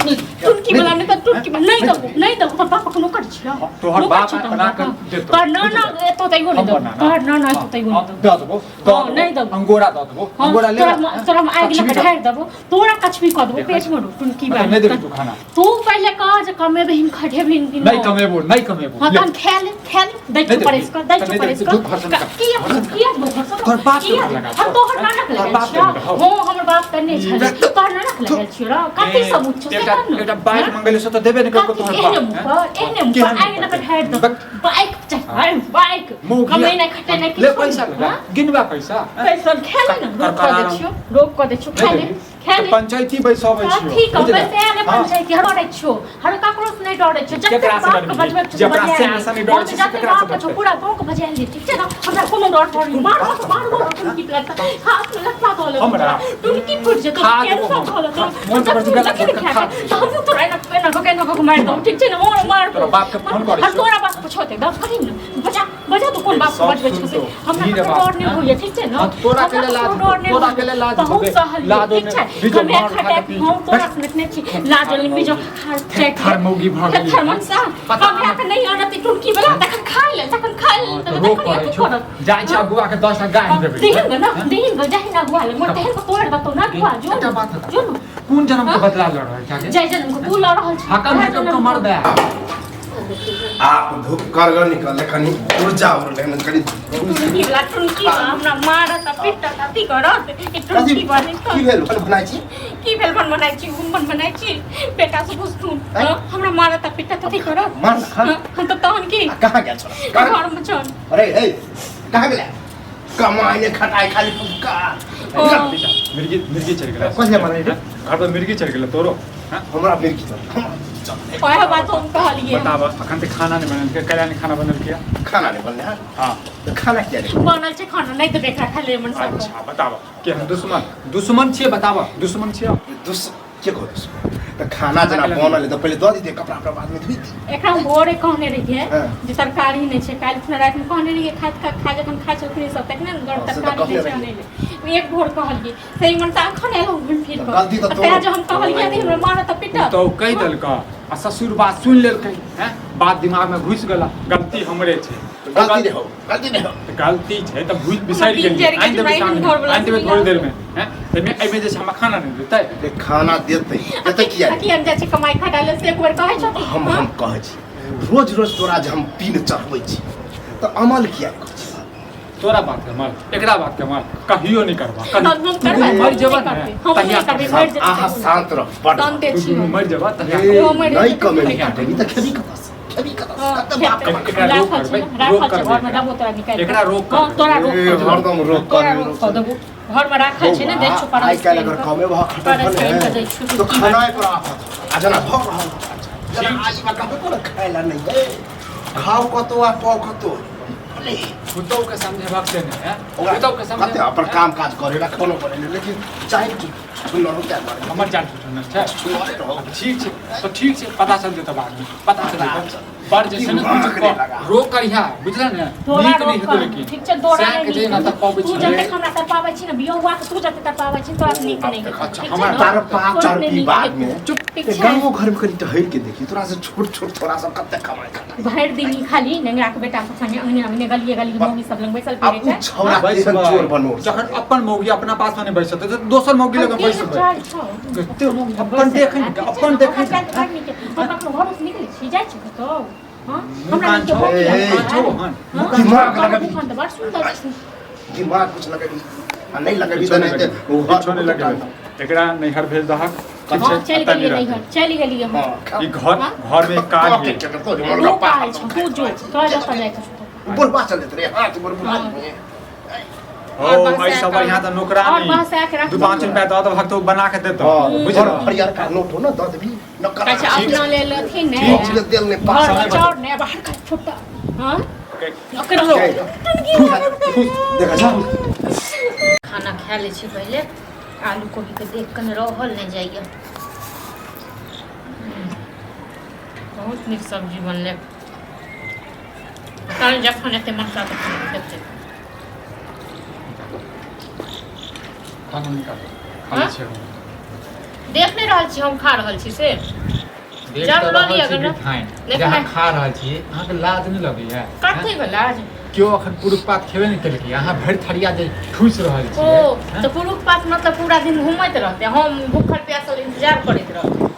Speaker 2: टुनकी वाला, नहि तऽ टुनकी वाला नहि देबो, नहि देबो। तोहर बाप नौकर छियौ?
Speaker 1: तोहर
Speaker 2: नौकर
Speaker 1: बाप
Speaker 2: छौ तोहर
Speaker 1: बना कऽ
Speaker 2: बाप?
Speaker 1: देतौ,
Speaker 2: तोहर नाना
Speaker 1: बुझलियै?
Speaker 2: एतौ तैयो नहि
Speaker 1: हम
Speaker 2: देबो।
Speaker 1: बना ना।
Speaker 2: तोहर नाना एतौ तैयो नहि
Speaker 1: हाँ,
Speaker 2: देबो।
Speaker 1: दऽ देबो, दऽ
Speaker 2: हाँ,
Speaker 1: देबो।
Speaker 2: नहि देबो।
Speaker 1: अंगोरा दऽ देबो।
Speaker 2: हाँ,
Speaker 1: अंगोरा ले
Speaker 2: तोरा
Speaker 1: ला।
Speaker 2: तोरा हम आगि लऽ कऽ
Speaker 1: कछबी
Speaker 2: ढारि देबो, तोरा कछबी कऽ देबो
Speaker 1: देखै
Speaker 2: पेट मे टुनकी
Speaker 1: मतलब
Speaker 2: बाली।
Speaker 1: नहि देबही तू खाना?
Speaker 2: तू पहिले कह जे कमेबहिन खटेबहिन कि
Speaker 1: नहि कमेबो, नहि कमेबो।
Speaker 2: हाँ,
Speaker 1: ले।
Speaker 2: तहन खा ले, खा ले। दै
Speaker 1: नहि
Speaker 2: छौ
Speaker 1: देबही।
Speaker 2: परेश कर, दै
Speaker 1: तऽ
Speaker 2: छौ
Speaker 1: नहि
Speaker 2: परेश
Speaker 1: देबही,
Speaker 2: कर।
Speaker 1: जो घर से निकल।
Speaker 2: किया किया दो घर से?
Speaker 1: तोहर बाप के
Speaker 2: किया?
Speaker 1: घर लगा
Speaker 2: हम तोहर नानक
Speaker 1: तोहर
Speaker 2: लगल
Speaker 1: बाप के
Speaker 2: छियौ।
Speaker 1: लगाओ।
Speaker 2: हाँ, हमर बाप तऽ नहि छलै, तोहर नानक लगल छियौ र। कथी सबूत छौ से
Speaker 1: एकटा
Speaker 2: कह न।
Speaker 1: एकटा बाइक
Speaker 2: हाँ?
Speaker 1: मंगेले से तऽ देबे नहि करतौ
Speaker 2: कथी?
Speaker 1: तोहर
Speaker 2: एहने
Speaker 1: बाप,
Speaker 2: मुँह
Speaker 1: हैं?
Speaker 2: पर, एहने मुँह
Speaker 1: केहन
Speaker 2: पर आगि लऽ कऽ ढारि देबौ।
Speaker 1: बक।
Speaker 2: बाइक चाही, बाइक।
Speaker 1: मुँह घिया।
Speaker 2: कमेनाइ खटेनाइ
Speaker 1: ले
Speaker 2: किछो
Speaker 1: पैसा
Speaker 2: नहि,
Speaker 1: लगा
Speaker 2: हाँ?
Speaker 1: गिनबा पैसा, हैं?
Speaker 2: पैसा खा ले न, रोक कऽ दै छियौ, रोक कऽ दै छियौ, खा
Speaker 1: नहि
Speaker 2: ले,
Speaker 1: देबही?
Speaker 2: खा
Speaker 1: तऽ
Speaker 2: ले।
Speaker 1: पंचायती बैसाबै छियौ,
Speaker 2: कथी कहबै
Speaker 1: बुझले?
Speaker 2: से ने?
Speaker 1: हाँ।
Speaker 2: पंचायती हर डरै छियौ, हर ककरो से नहि डरै छियौ। जते
Speaker 1: केकरा से
Speaker 2: बाप के
Speaker 1: डरबिही?
Speaker 2: बजबै छियौ
Speaker 1: जे अपना
Speaker 2: बजा
Speaker 1: सैं
Speaker 2: ले।
Speaker 1: से नहि डरै
Speaker 2: हाँ,
Speaker 1: छै,
Speaker 2: तऽ
Speaker 1: से
Speaker 2: जते
Speaker 1: केकरा से
Speaker 2: बाप के छौ
Speaker 1: डरतै?
Speaker 2: पूरा गाँव के बजा ले, ठीक छै ने? हमरा कोनो डर डर नहि। मारबो तऽ मारबो, टुनकी लगता हाथ में लत्ता धऽ लेबो।
Speaker 1: हमरा?
Speaker 2: टुनकी फुटि जेतौ,
Speaker 1: खा देबो
Speaker 2: कैंसर
Speaker 1: हम।
Speaker 2: भऽ जेतौ।
Speaker 1: मोन से बड़ गलत
Speaker 2: जखन
Speaker 1: खा
Speaker 2: खा
Speaker 1: देबो।
Speaker 2: तऽ हमहूँ तोरा एना एना कऽ के एना कऽ के मारि देबौ, ठीक छै ने? मार, मारबो।
Speaker 1: तोरा बाप के फोन करै
Speaker 2: हर
Speaker 1: छियौ।
Speaker 2: तोरा बाप पूछते दस करी ने, बजा बजा। तू कोन बाप के
Speaker 1: सब
Speaker 2: बजबै छौ से?
Speaker 1: सुनतौ।
Speaker 2: हमरा
Speaker 1: ई रे
Speaker 2: ककरो
Speaker 1: बाप,
Speaker 2: डर नहि होइए, ठीक छै ने?
Speaker 1: हाँ, तोरा के
Speaker 2: हमरा
Speaker 1: लेल लाज
Speaker 2: ककरो डर नहि
Speaker 1: तोरा
Speaker 2: होइए।
Speaker 1: के लेल लाज
Speaker 2: बहुत
Speaker 1: होबे।
Speaker 2: सहलियै,
Speaker 1: लाज
Speaker 2: ठीक
Speaker 1: ओने
Speaker 2: छै?
Speaker 1: बीजो
Speaker 2: कमे
Speaker 1: मार खा
Speaker 2: खटे
Speaker 1: के पी
Speaker 2: हम
Speaker 1: जो।
Speaker 2: तोरा से देखने छी लाज ओने बीजो खार
Speaker 1: थेथर मौगी भऽ गेली।
Speaker 2: थेथर मनसा
Speaker 1: पता
Speaker 2: कमे के नहि आनत ई टुनकी वाला, तखन खाइ ले, तखन खाइ ले।
Speaker 1: हाँ,
Speaker 2: तऽ
Speaker 1: तऽ रोक
Speaker 2: तखन
Speaker 1: करै
Speaker 2: अथी
Speaker 1: छौ।
Speaker 2: करत।
Speaker 1: जाइ छै अगुआ के 10 टा गारि देबै।
Speaker 2: देहन ग न, देहन ग, जाहि ना गुआ ले मोर तेहन को तोड़ देतौ ना गुआ जो।
Speaker 1: एकटा बात बता।
Speaker 2: जो न।
Speaker 1: कोन जन्म के बदला लड़ रहल छै?
Speaker 2: जय जन्म को तू लड़ रहल छी।
Speaker 1: हकम हकम के मर दे।
Speaker 3: आप धूप करगर निकल कनी ऊर्जा उड़ले न कनी।
Speaker 2: टुनकी वाला, टुनकी वाला हमरा मारत आ पिटत अथी करत ई टुनकी वाली।
Speaker 3: की भेल? बन बनाइ छी?
Speaker 2: की भेल बन बनाइ छी? हम बन बनाइ छी? बेटा से पूछतू।
Speaker 3: आँय?
Speaker 2: हमरा मारत आ पिटत अथी करत।
Speaker 3: मार खा।
Speaker 2: हाँ, हम तऽ तहन की?
Speaker 3: आ कहाँ गेल छौ?
Speaker 2: घर में छल।
Speaker 3: अरे हे, कहाँ गेलै? कमाइ ने खटाइ खाली फुक्का।
Speaker 2: ओ।
Speaker 1: मिर्गी मिर्गी चढ़ि गेलै।
Speaker 3: कहिया मरलै रे?
Speaker 1: घर पर मिर्गी चढ़ि गेलै तोरो, हैं?
Speaker 3: हमरा मिर्गी चल, हमरा चल।
Speaker 2: वएह बात हम कहलियै।
Speaker 1: बताब, अखन तऽ खाना नहि बनेलकै, कैला नहि खाना बनेलकै?
Speaker 3: खाना नहि बनलै? हँ।
Speaker 1: हाँ।
Speaker 3: तऽ खाना किया नहि
Speaker 2: बनल छै खाना? नहि देबै एकरा खाय ले मन सब।
Speaker 1: अच्छा बताब, के हम दुश्मन दुश्मन छियै? बताब, दुश्मन छियै?
Speaker 3: दुस के कहो दुश्मन? तऽ खाना जेना बनल है तऽ पहिले दऽ दिते, कपड़ा उपड़ा बादमे धोइ दी।
Speaker 2: एकरा हम भोरे कहने रहियै
Speaker 3: हाँ।
Speaker 2: जे तरकारी नहि छै। काल्हि खुना रातिमे कहने रहियै, खाइत खा खा जखन खाइ छलखिन सब तखने ने
Speaker 3: हाँ, से तऽ
Speaker 2: तरकारी
Speaker 3: कहने
Speaker 2: नहि छै
Speaker 3: रहियै।
Speaker 2: आनै लए। एक भोर कहलियै से मन तऽ अखन एलहुँ घुमि फिर
Speaker 3: तऽ
Speaker 2: कऽ।
Speaker 3: गलती तऽ
Speaker 2: आ तें
Speaker 3: तोरो।
Speaker 2: जे हम कहलियै तऽ हमरा मारत आ पिटत।
Speaker 1: तो कहि देलक आ ससुर बात सुनि लेलकै, हैं? बात दिमाग में घुसि गेला, गलती हमरे छै।
Speaker 3: गलती नहि हो, गलती नहि हो।
Speaker 1: तऽ गलती छै तऽ भूल बिसरि
Speaker 2: दिन
Speaker 1: गेलियै।
Speaker 2: जरि गेल
Speaker 1: आनि देबै
Speaker 2: छै,
Speaker 1: सामने,
Speaker 2: घरवला
Speaker 1: आनि देबै
Speaker 2: से
Speaker 1: थोड़ी देर में, हैं? एहिमे एहिमे जे छै हमरा खाना नहि देतै?
Speaker 3: ते खाना देतै, देतै किया
Speaker 2: आ
Speaker 3: नहि?
Speaker 2: की हम जाइ छी कमाइ खटाइ लए से एक बेर कहै छथिन?
Speaker 3: हम
Speaker 2: हाँ?
Speaker 3: हम कहै छी, रोज रोज तोरा जे हम पीन चढ़बै छी तऽ अमल किया नहि करै छी?
Speaker 1: तोरा बात के मार, एकरा बात के मार, कहियो नहीं करबा।
Speaker 2: हम हम करबै,
Speaker 1: तू मरि जेबा
Speaker 2: हम
Speaker 1: ने
Speaker 2: नहि करबै, हम
Speaker 1: तहिया
Speaker 2: नहि करबै,
Speaker 1: करबै।
Speaker 2: मरि जेबै।
Speaker 3: अहाँ शांत रह, बड
Speaker 2: शान्ते
Speaker 1: तू
Speaker 2: छी
Speaker 1: दुनू
Speaker 2: हम।
Speaker 1: मरि जेबा तहिया।
Speaker 3: ए,
Speaker 2: ओ मरि
Speaker 3: नहि
Speaker 2: जेतै।
Speaker 3: कमेबी खटेबी तऽ खेबी कतऽ से? खेबी कतऽ से? कतऽ बाप
Speaker 2: खेतै।
Speaker 3: कमा
Speaker 1: एकरा रोक
Speaker 2: राखल छै
Speaker 1: करबै,
Speaker 2: ने,
Speaker 1: रोक
Speaker 2: राखल छै
Speaker 1: करबै
Speaker 2: घरमे, देबो तोरा निकालि
Speaker 1: एकरा
Speaker 2: कऽ।
Speaker 1: रोक
Speaker 2: हाँ,
Speaker 1: करबै।
Speaker 2: तोरा रोक
Speaker 3: ए,
Speaker 2: कऽ देबो।
Speaker 3: हरदम रोक
Speaker 2: तोरा
Speaker 3: करबै,
Speaker 2: रोक कऽ देबो। घरमे राखल छै ने, दै छौ।
Speaker 3: आइ काल्हि अगर कमे भऽ खटल
Speaker 2: परस आनि कऽ दै छियौ।
Speaker 3: तऽ खेनाइ पर आफत आ जेना भऽ रहल जेना आज बा कतौ कोनो खाय ला नहि है, खाओ कतौ आ पाओ कतौ नहीं।
Speaker 1: पुतहु के समझेबाक से नहि, हैं?
Speaker 3: ओकरा
Speaker 1: पुतहु के
Speaker 3: कते
Speaker 1: समझे
Speaker 3: अपन काम काज करे ला कोनो करे नहि, लेकिन चाहे छुनरो क्या करे।
Speaker 1: हमर जान छुटल छै।
Speaker 3: छुनरे रहो।
Speaker 1: ठीक छै तऽ ठीक छै, पता चल जेतौ बादमे, पता चल जेतौ। बड़ जे छै ने
Speaker 3: दिमाग
Speaker 1: तू
Speaker 3: नहि लगा।
Speaker 1: रोक करिहा, बुझल ने?
Speaker 2: तोरा
Speaker 1: नीक नहि
Speaker 2: रोक
Speaker 1: हेतौ
Speaker 2: कर,
Speaker 1: लेकिन
Speaker 2: ठीक छै? तोरा
Speaker 1: सएह के
Speaker 2: नहि
Speaker 1: जे
Speaker 2: नीक
Speaker 1: ना तड़पाबै
Speaker 2: तू
Speaker 1: छी।
Speaker 2: जतेक हमरा तड़पाबै छी ने, बियौआ के तू जतेक तड़पाबै छी, तोरा से नीक नहि हेतौ,
Speaker 3: अच्छा
Speaker 2: ठीक छै
Speaker 3: हमरा
Speaker 2: ने?
Speaker 3: तार पा
Speaker 2: तोरा
Speaker 3: चार
Speaker 2: नहि
Speaker 3: पी
Speaker 2: नीक
Speaker 3: बाद
Speaker 2: हेतौ।
Speaker 3: में
Speaker 1: चुप।
Speaker 2: ठीक छै।
Speaker 3: गाँवो घर में कनी टहल के देखी, तोरा से छोट छोट छोरा सब कते कमाइ खटाइ।
Speaker 2: भरि दिन ई खाली नेंगरा के बेटा सब संगे अंगने अंगने गलिए गलिए। मौगी सब लग बैसल
Speaker 3: अब
Speaker 2: फिरै
Speaker 3: उ
Speaker 2: छै।
Speaker 3: छौड़ा
Speaker 1: बैसबै।
Speaker 3: तेहन चोर बनोर
Speaker 1: जखन अपन मौगी अपना पास मे नहि बैसतै तऽ दोसर मौगी लग बैसबै। कते अपन देखै ने, अपन देखै ने।
Speaker 2: हम कखनो घरोसँ निकलै छी, जाइ छी कतौ? हँ,
Speaker 1: मुँह
Speaker 2: हमरा
Speaker 1: कान
Speaker 2: नीके
Speaker 1: छौ,
Speaker 2: भऽ गेल।
Speaker 3: ए,
Speaker 1: मुँह कान छौ, हन।
Speaker 2: हँ?
Speaker 3: दिमाग
Speaker 2: तोहर
Speaker 3: लगबी।
Speaker 2: मुँह कान तऽ बड़ सुन्दर छै।
Speaker 3: दिमाग कुछ लगबी आ नहि लगबी
Speaker 1: किछो
Speaker 3: तऽ
Speaker 1: नहि
Speaker 3: नहि तऽ
Speaker 1: लगेबै।
Speaker 3: ओ घर
Speaker 1: किछो नहि लगेबै। एकरा नैहर भेज दहक। ठीक
Speaker 2: हँ,
Speaker 1: छै,
Speaker 2: चलि
Speaker 1: एतऽ नहि
Speaker 2: गेलियै
Speaker 1: रहतै।
Speaker 2: नैहर, चलि गेलियै हम।
Speaker 3: हँ,
Speaker 1: ई घर
Speaker 2: हँ?
Speaker 1: घर मे काज
Speaker 3: के
Speaker 1: है।
Speaker 3: चक्कर तो
Speaker 2: तू
Speaker 3: गोलगप्पा
Speaker 2: काल छौ, तू जो, तोरा जतऽ जाइ के छौ।
Speaker 3: बुढ़बा चल जेतै रे हाथ बुढ़बा
Speaker 1: ओ
Speaker 2: और बस
Speaker 1: एहि सब बढ़िया तऽ नौकरानी
Speaker 2: और बस एक रख
Speaker 1: 2-5 रुपया दऽ देबहक तऽ ओ बना के देतौ, बुझल?
Speaker 3: हरियरका नोट हो न दऽ देबी न करा।
Speaker 2: अच्छा, अपना लेल अथी ने
Speaker 3: ठीक छै, देल ने पास।
Speaker 2: घर में चाउर ने बाहर का छोटा। हाँ, ओकर
Speaker 3: देखा छौ।
Speaker 2: खाना खा लै छी पहिले। आलू कोबीके देख कऽ ने रहल नहि जाइए। बहुत नीक सब्जी बनलै। तहन जखन एतै मसाला तखन खेतै।
Speaker 1: खाना निकाल, खा लै छियै हम।
Speaker 2: देख नहि रहल छी हम खा रहल छी से?
Speaker 1: देख
Speaker 2: जब
Speaker 1: तऽ
Speaker 2: लऽ
Speaker 1: रहल
Speaker 2: लिअ
Speaker 1: छी
Speaker 2: गने।
Speaker 1: बिथाइन
Speaker 2: देख
Speaker 1: जे अहाँ
Speaker 2: नहि।
Speaker 1: खा रहल छी, अहाँके लाज नहि लगैया?
Speaker 2: कथी भेला?
Speaker 1: केओ अखन पुरुख पात खेबे नहि केलकै, अहाँ भरि थरिया जे ठूसि रहल
Speaker 2: ओ
Speaker 1: छियै।
Speaker 2: तऽ पुरुख पात मतलब पूरा दिन घूमैत रहतै, हम भूखल प्यासल इंतजार करैत रहबै?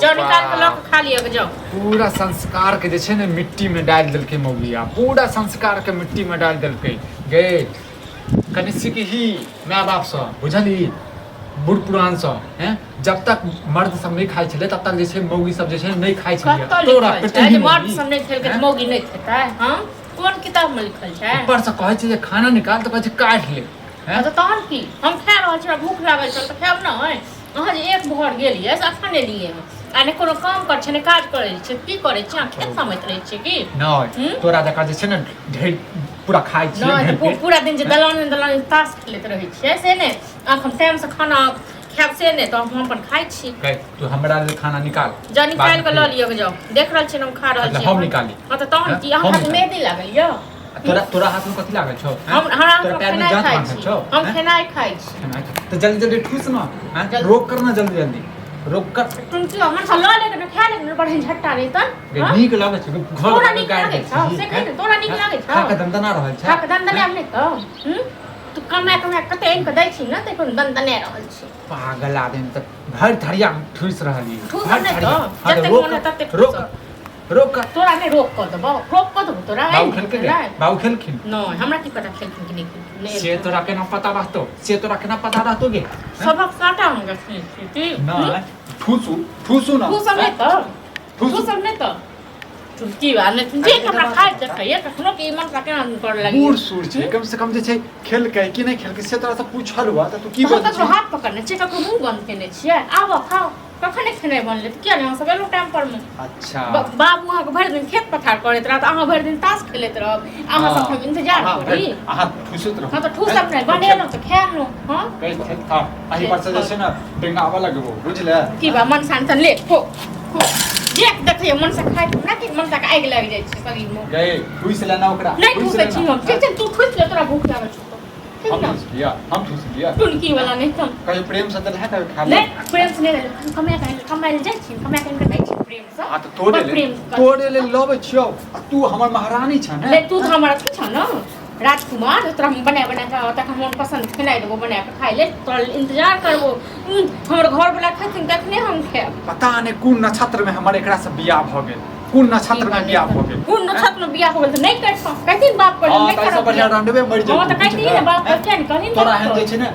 Speaker 2: जाउ, निकाल कऽ लऽ कऽ खा लिअ, जाउ।
Speaker 1: पूरा संस्कार के जे छै ने मिट्टी में डालि देलकै मौगिया, पूरा संस्कार के मिट्टी में डालि देलकै। गे, कनि सीखही माय बापसँ, बुझलही, बूढ़ पुरानसँ। हैं, जब तक मर्द सब नहि खाइ छलै तब तक जे छै मौगी सब जे छै नहि खाइ छलै।
Speaker 2: कतऽ
Speaker 1: तोरा
Speaker 2: लिखल छै
Speaker 1: पेटही
Speaker 2: जे मर्द
Speaker 1: मौगी
Speaker 2: सब नहि खेलकै तऽ
Speaker 1: हैं?
Speaker 2: मौगी नहि खेतै? हँ, कोन किताब मे लिखल छै?
Speaker 1: ऊपरसँ कहै छै जे खाना निकाल तऽ कहै छै काटि ले। हैं?
Speaker 2: तऽ तहन की, हम खा रहल छी, हमरा भूख लागल छल तऽ खायब नहि? अहाँ जे एक भर गेलियै से अखन एलियै हँ, आ नहि कोनो काम करै छै, नहि काज करै छै, की करै छी अहाँ? खेत समैत रहै छियै की?
Speaker 1: नहि,
Speaker 2: हूँ?
Speaker 1: तोरा जकाँ जे छै ने ढेर पूरा खाइ छियै
Speaker 2: नहि
Speaker 1: भरि
Speaker 2: तऽ
Speaker 1: पेट।
Speaker 2: पूरा दिन जे दलाने दलाने ताश खेलैत रहै छियै से नहि, अखन टाइमसँ खाना खायब से नहि, तऽ हम अपन खाइ छी।
Speaker 1: गै, तू हमरा लेल खाना निकाल।
Speaker 2: जा, निकालि
Speaker 1: बादमे
Speaker 2: कऽ लऽ
Speaker 1: खइहे।
Speaker 2: लिअ, जाउ। देख रहल छियै ने हम खा रहल
Speaker 1: मतलब
Speaker 2: छी।
Speaker 1: हम निकाली?
Speaker 2: हँ, तऽ तहन
Speaker 1: हँ?
Speaker 2: की, अहाँ
Speaker 1: हम
Speaker 2: हाथमे
Speaker 1: निकाली?
Speaker 2: मेहदी लागल यऽ?
Speaker 1: आ तोरा तोरा हाथमे कथी लागल छौ, हैं?
Speaker 2: हम हमरा
Speaker 1: तोरा
Speaker 2: हम
Speaker 1: पैरमे
Speaker 2: खेनाइ
Speaker 1: जाँत
Speaker 2: खाइ
Speaker 1: बान्हल
Speaker 2: छी।
Speaker 1: छौ?
Speaker 2: हम
Speaker 1: हैं?
Speaker 2: खेनाइ खाइ छी।
Speaker 1: खेनाइ खा तऽ जल्दी जल्दी ठूस न, हैं?
Speaker 2: जल्दी।
Speaker 1: रोक कर न, जल्दी जल्दी रोक कर।
Speaker 2: टुनकी मन से लऽ ले के खा ले ने, बढ़िया झट्टा रहितन।
Speaker 1: गे,
Speaker 2: हँ?
Speaker 1: नीक लगै छै घर
Speaker 2: तोरा
Speaker 1: वाला
Speaker 2: नीक
Speaker 1: गाड़ि
Speaker 2: लागै
Speaker 1: दै
Speaker 2: छौ?
Speaker 1: छी,
Speaker 2: से कहि
Speaker 1: हैं?
Speaker 2: ने, तोरा नीक लागै छौ?
Speaker 1: खा कऽ दनदना रहल छै।
Speaker 2: खा कऽ दनदनायब नहि तऽ? हूँ, तू कमाए कमाए कते आनि कऽ दै छी ने, तऽ एखन दनदना रहल छी।
Speaker 1: पागल आदमी, तऽ भरि थरिया ठूस रहल ये।
Speaker 2: ठूसब
Speaker 1: भरि
Speaker 2: नहि
Speaker 1: थरिया।
Speaker 2: तऽ?
Speaker 1: हाँ, तऽ
Speaker 2: जतेक
Speaker 1: रोक
Speaker 2: मोन है ततेक
Speaker 1: रोक
Speaker 2: ठूसब।
Speaker 1: रोक।
Speaker 2: तोरा नहि रोक कऽ देबौ, रोक कऽ देबौ तोरा।
Speaker 1: बाबू खेलकै गे? बाबू खेलखिन?
Speaker 2: नहि, हमरा की पता खेलखिन कि नहि खेलखिन, नहि
Speaker 1: से
Speaker 2: एलखिन।
Speaker 1: तोरा केना पता रहतौ? से तोरा केना पता रहतौ गे, हैं?
Speaker 2: सबक साटा हम रखने छी की?
Speaker 1: नहि, ठूसू ठूसू ना।
Speaker 2: ठूसब नहि तऽ?
Speaker 1: ठूसू।
Speaker 2: ठूसब नहि तऽ? चुटकी बा नहि जे हमरा खाइ देखैए कखनो कि मन केना कर लागि।
Speaker 1: बूढ़ सूढ़ छै, कम से कम जे छै खेलकै कि नहि खेलकै से तोरा से पूछल हुआ तऽ तू की
Speaker 2: हम
Speaker 1: बजै
Speaker 2: ककरो
Speaker 1: छी?
Speaker 2: हाथ पकड़ने छियै? ककरो मुँह बंद केने छियै? आबऽ, खाओ। कखन खेनाइ बनलै तऽ किया नहि अहाँ सब एलहुँ टाइम पर मे?
Speaker 1: अच्छा।
Speaker 2: बाबू अहाँके भरि दिन खेत पथार करैत रहत, अहाँ भरि दिन ताश खेलैत रहब, अहाँ सब हम इंतजार
Speaker 1: अहाँ
Speaker 2: करी?
Speaker 1: अहाँ ठूसैत रहू।
Speaker 2: हँ, तऽ ठूसब नहि, बनेलहुँ तऽ खायलहुँ। हँ,
Speaker 1: कहै छै था एहि पर से जे छै ने टेंगाबऽ लगबो, बुझले?
Speaker 2: की बा मन शांत ले, खो खो। देख, देखैए मन से खाइत ना कि मन तक आगि लागि जाइ छै शरीर मे।
Speaker 1: गए, ठूस लेना ओकरा।
Speaker 2: नहि
Speaker 1: ठूस
Speaker 2: ठूसै छी
Speaker 1: लेना।
Speaker 2: हम। ठीक छै, तू ठूस ले, तोरा भूख लागल छौ तऽ। ठीक
Speaker 1: हम
Speaker 2: ने?
Speaker 1: ठूस लिया, हम ठूस लिया।
Speaker 2: टुनकी वाला नहि तऽ।
Speaker 1: कहियो प्रेम से देलहा, कहियो खा ले।
Speaker 2: नहि, प्रेम से नहि देलक। कमाए कऽ कमाए लए जाइ छी, कमाए कऽ दै छी प्रेम से।
Speaker 1: हाँ, तऽ तोरे
Speaker 2: बड़
Speaker 1: लेल
Speaker 2: प्रेम कर।
Speaker 1: तोरे लेल लबै छियौ आ तू हमर महारानी छ ने।
Speaker 2: ले, तू तऽ हमर अथी छौ ने, राजकुमार। तोरा हम बना बना कऽ तखन मन पसन्द खेनाइ देबो बना कऽ खाइ ले। तोरा लेल इंतजार करबो। हमर घरवला खेथिन तखने हम खायब।
Speaker 1: पता नहि कोन नक्षत्र में हमर एकरा से बियाह भऽ गेल, कोन नक्षत्र में बियाह भऽ गेल।
Speaker 2: कोन नक्षत्र में बियाह हो गेल तऽ नहि करितौ? कहथिन बाप पर।
Speaker 1: हाँ,
Speaker 2: नहि
Speaker 1: तऽ एहिसँ
Speaker 2: करब
Speaker 1: बढ़िआँ
Speaker 2: बियाह।
Speaker 1: रंडवे मरि
Speaker 2: हाँ, तऽ
Speaker 1: जेतै।
Speaker 2: कहती ने बाप पर, किया नहि कहली
Speaker 1: तोरा
Speaker 2: बाप
Speaker 1: एहन
Speaker 2: पर?
Speaker 1: जे छै ने,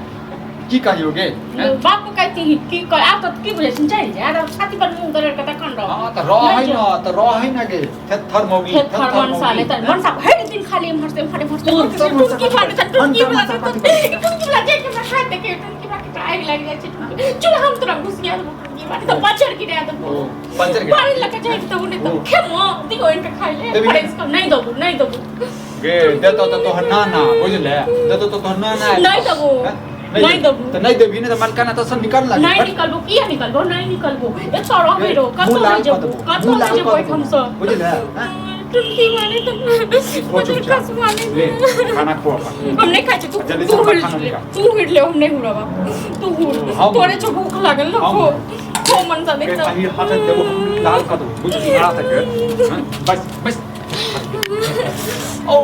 Speaker 1: की कहियो गे, हैं?
Speaker 2: बाप को कहती ही की कर, आब तऽ की बुझै छी, चलि जा छाती पर मुँह दरड़ के तखन रह।
Speaker 1: हाँ, तऽ रहै
Speaker 2: नहि
Speaker 1: न, तऽ रहै न गे, थेथर मौगी।
Speaker 2: थेथर मनसा नहि तऽ मनसा भरि दिन खाली एम्हर से एम्हर एम्हर से
Speaker 1: तू सब मनसा
Speaker 2: टुनकी
Speaker 1: कथी
Speaker 2: वाला
Speaker 1: करै?
Speaker 2: टुनकी
Speaker 1: मनसा
Speaker 2: वाला
Speaker 1: मनसा कथी करै?
Speaker 2: टुनकी वाला देख के हमरा खाइत देखिए, टुनकी वाला के आगि लागि जाइ छै। चल, हम तोरा घुसिया देबो, टुनकी वाला तऽ बजर गिरा देबो।
Speaker 1: ओ पंचर गिरा
Speaker 2: पानी लगा जाए तऽ नहि तऽ
Speaker 1: ओ।
Speaker 2: खेमो दियो इनके खाइ ले।
Speaker 1: देबही?
Speaker 2: पड़े इसको नहीं देबो, नहीं देबो।
Speaker 1: गे, देतो तऽ तोहर नाना, बुझले, देतो तऽ तोहर नाना।
Speaker 2: नहीं देबो।
Speaker 1: हैं?
Speaker 2: नहीं देबो।
Speaker 1: तऽ नहि देबही ने तऽ मलकाना तऽ सब निकल लागे।
Speaker 2: नहीं निकलबो। किया निकलबो? नहीं निकलबो, एतऽ रहबे रो, कतौ
Speaker 1: मुँह लाल
Speaker 2: नहि
Speaker 1: कऽ
Speaker 2: जेबो।
Speaker 1: देबो,
Speaker 2: कतौ
Speaker 1: मुँह
Speaker 2: नहि
Speaker 1: लाल
Speaker 2: जेबो
Speaker 1: कऽ
Speaker 2: एहिठाम
Speaker 1: देबो,
Speaker 2: सँ।
Speaker 1: बुझले, हैं?
Speaker 2: टुनकी वाले तऽ
Speaker 1: खो चुपचाप।
Speaker 2: खसुआ नहीं।
Speaker 1: ले, खाना खो अपन।
Speaker 2: हम नहीं खाइ छी। तू
Speaker 1: जल्दी से
Speaker 2: तू
Speaker 1: हमरा
Speaker 2: हुड़
Speaker 1: खाना
Speaker 2: ले।
Speaker 1: निकाल।
Speaker 2: तू हुड़ ले, हम नहीं हुड़ब, तू हुड़।
Speaker 1: हम-
Speaker 2: तोरे छौ भूख लागल न?
Speaker 1: हम-
Speaker 2: खो खो मनसा
Speaker 1: गे,
Speaker 2: नहीं
Speaker 1: अही हाथ देबो, हम लाल कऽ देबो, बुझली? बड़ा तक, हैं? बस बस। ओ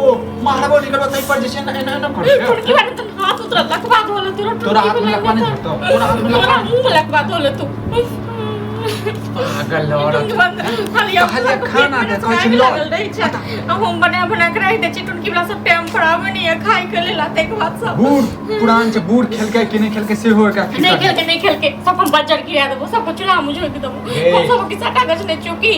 Speaker 1: मारबो नहीं करबो तै पर जे छै एना एना एना करै छै।
Speaker 2: टुनकी बारे तन हाथ उतरा लकवा धोले तोरा।
Speaker 1: तोरा हाथ में लकवा नहीं धरतौ, तोरा हाथ में लकवा
Speaker 2: तोरा मुंह में लकवा धोले तू।
Speaker 1: पागल औरत।
Speaker 2: टुनकी बंद खाली
Speaker 1: कहलियै खाना दे, कहै छै लऽ।
Speaker 2: लागल रहै छै आ हम बना बना के राखि दै छी। टुनकी वाला सब टाइम पर आबै नहीं है खाइ के लेल, ताहिके बाद सब
Speaker 1: बूढ़ पुरान छै, बूढ़ खेलकै कि नहि खेलकै सेहो एकरा
Speaker 2: नहीं
Speaker 1: फिकर
Speaker 2: खेलके
Speaker 1: नहि।
Speaker 2: नहीं खेलके सब हम बजर गिरा देबो, सबको चूल्हा में झोंक देबो।
Speaker 1: हे।
Speaker 2: हम सबके सटा गछ नहीं चुकी।